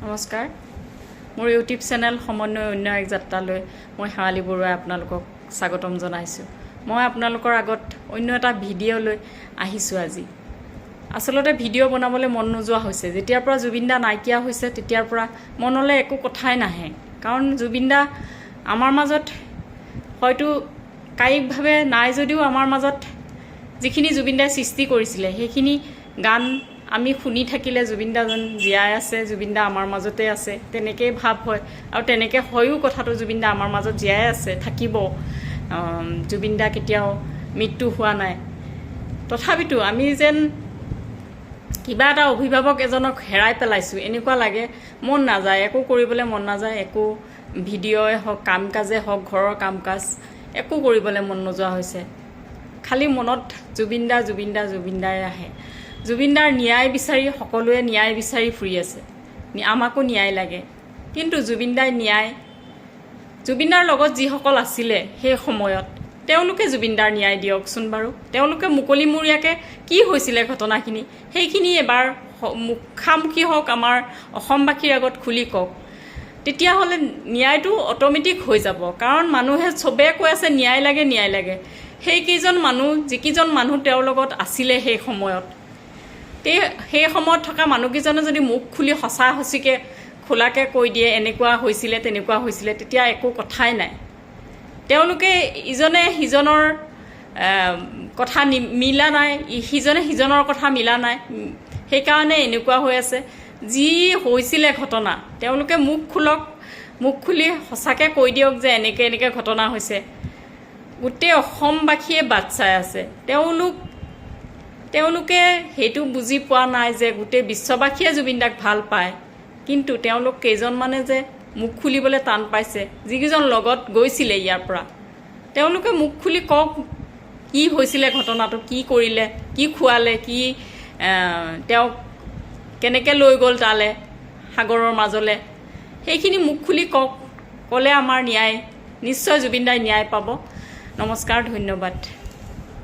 নমস্কাৰ, মোৰ YouTube channel সমন্বয় অন্য এক যাত্ৰালৈ মই শেৱালী বৰুৱাই আপোনালোকক স্বাগতম জনাইছোঁ। মই আপোনালোকৰ আগত অন্য এটা ভিডিঅ' লৈ আহিছোঁ আজি। আচলতে ভিডিঅ' বনাবলৈ মন নোযোৱা হৈছে। যেতিয়াৰ পৰা জুবিন দা নাইকিয়া হৈছে, তেতিয়াৰ পৰা মনলৈ একো কথাই নাহে। কাৰণ জুবিন দা আমাৰ মাজত হয়তো কায়িকভাৱে নাই যদিও আমাৰ মাজত যিখিনি জুবিন দাই সৃষ্টি কৰিছিলে, সেইখিনি গান আমি শুনি থাকিলে জুবিন দা যেন জীয়াই আছে, জুবিন দা আমাৰ মাজতে আছে, তেনেকেই ভাৱ হয়। আৰু তেনেকৈ হয়ো কথাটো। জুবিন দা আমাৰ মাজত জীয়াই আছে, থাকিব। জুবিন দা কেতিয়াও মৃত্যু হোৱা নাই। তথাপিতো আমি যেন কিবা এটা অভিভাৱক এজনক হেৰাই পেলাইছোঁ, এনেকুৱা লাগে। মন নাযায়, একো কৰিবলৈ মন নাযায়। একো ভিডিঅ'ই হওক, কাম কাজে হওক, ঘৰৰ কাম কাজ একো কৰিবলৈ মন নোযোৱা হৈছে। খালি মনত জুবিন দা, জুবিন দা, জুবিন দাই আহে। জুবিন দাৰ ন্যায় বিচাৰি সকলোৱে ন্যায় বিচাৰি ফুৰি আছে। আমাকো ন্যায় লাগে। কিন্তু জুবিন দাই ন্যায়, জুবিন দাৰ লগত যিসকল আছিলে সেই সময়ত, তেওঁলোকে জুবিন দাৰ ন্যায় দিয়কচোন বাৰু। তেওঁলোকে মুকলিমূৰীয়াকৈ কি হৈছিলে ঘটনাখিনি, সেইখিনি এবাৰ মুখামুখি হওক, আমাৰ অসমবাসীৰ আগত খুলি কওক। তেতিয়াহ'লে ন্যায়টো অট'মেটিক হৈ যাব। কাৰণ মানুহে চবেই কৈ আছে ন্যায় লাগে, ন্যায় লাগে। সেইকেইজন মানুহ, যিকেইজন মানুহ তেওঁৰ লগত আছিলে সেই সময়ত, সেই সময়ত থকা মানুহকেইজনে যদি মুখ খুলি সঁচা সঁচিকৈ খোলাকৈ কৈ দিয়ে, এনেকুৱা হৈছিলে, তেনেকুৱা হৈছিলে, তেতিয়া একো কথাই নাই। তেওঁলোকে ইজনে সিজনৰ কথা মিলা নাই, সিজনে সিজনৰ কথা মিলা নাই, সেইকাৰণে এনেকুৱা হৈ আছে। যি হৈছিলে ঘটনা, তেওঁলোকে মুখ খোলক, মুখ খুলি সঁচাকৈ কৈ দিয়ক যে এনেকৈ এনেকৈ ঘটনা হৈছে। গোটেই অসমবাসীয়ে বাট চাই আছে। তেওঁলোকে সেইটো বুজি পোৱা নাই যে গোটেই বিশ্ববাসীয়ে জুবিন দাক ভাল পায়। কিন্তু তেওঁলোক কেইজনমানে যে মুখ খুলিবলৈ টান পাইছে, যিকেইজন লগত গৈছিলে ইয়াৰ পৰা, তেওঁলোকে মুখ খুলি কওক কি হৈছিলে ঘটনাটো, কি কৰিলে, কি খুৱালে, কি তেওঁক কেনেকৈ লৈ গ'ল তালৈ সাগৰৰ মাজলৈ, সেইখিনি মুখ খুলি কওক। ক'লে আমাৰ ন্যায় নিশ্চয়, জুবিন দাই ন্যায় পাব। নমস্কাৰ, ধন্যবাদ।